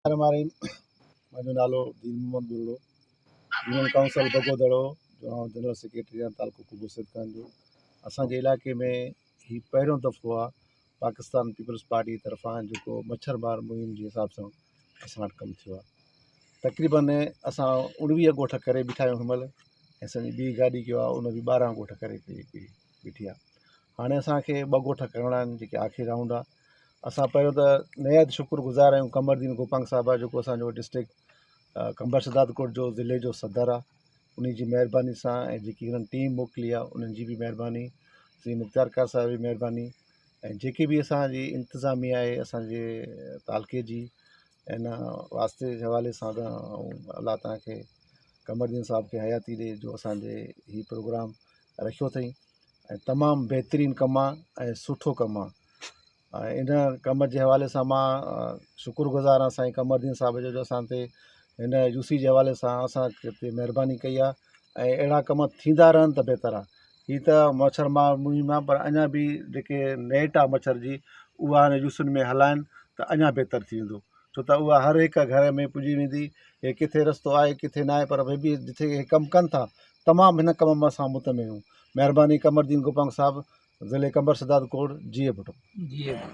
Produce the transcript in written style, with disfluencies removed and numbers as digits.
منهنجو نالو دين محمد ٻرڙو يونين ڪائونسل بگو دڙو جو آئون جنرل سيڪريٽري آهيان تعلقو قبو سيد خان جو. اسان جي علائقي ۾ هي پهريون دفعو آهي پاڪستان پيپلز پارٽي طرفان جيڪو مڇر مار مهم جي حساب سان اسان وٽ ڪم ٿيو آهي. تقريبن اسان 19 ڳوٺ ڪري بيٺا آهيون هن مهل، ۽ اسان جي ٻي گاڏي ڪيو آهي ان به 12 ڳوٺ ڪري بيٺي آهي. هاڻي اسانکي 2 ڳوٺ ڪرڻا آهن جيڪي آخري رائونڊ آهي. اسان پهريون ته نهايت شڪر گذار آهيون قمر الدين گوپانگ صاحب جا، جيڪو اسانجو ڊسٽرڪٽ قمبر شهداد ڪوٽ جو ضلعي جو صدر آهي، ان جي مهرباني سان ۽ جيڪي هنن ٽيم موڪلي آهي انهن جي به مهرباني، سي مختيار ڪار صاحب جي مهرباني، ۽ جيڪي به اسانجي انتظاميا آهي اسانجي تعلقي جي ان واسطي جي حوالي سان ته الله تعاليٰ کي قمر الدين صاحب کي حياتي ڏي جو اسانجي هي پروگرام رکيو اٿئي، ۽ تمام بهترين ڪم آهي ۽ سٺو ڪم آهي. ۽ ان ڪم جي حوالي سان مان شڪر گذار آهيان سائين قمر الدين صاحب جو، جو اسان تي هن يو سي جي حوالي سان اسان تي مهرباني ڪئي آهي، ۽ اهڙا ڪم ٿيندا رهن ته بهتر آهي. هي ته مڇر مار مهم آهي، پر اڃا به جيڪي نيٽ آهي مڇر جي اها هن يو سين ۾ هلائن ته اڃا بهتر ٿي ويندو، ڇو ته اها هر هڪ گهر ۾ پڄي ويندي. هي ڪٿي رستو آهي ڪٿي نه آهي، پر وري به جتي هي ڪم ڪن ٿا تمام هن ڪم مان اسان مطمئن آهيون. مهرباني قمر الدين گوپانگ صاحب، ضلعي قمبر شهداد ڪوٽ، جيئي ڀٽو. جيئي ڀٽو.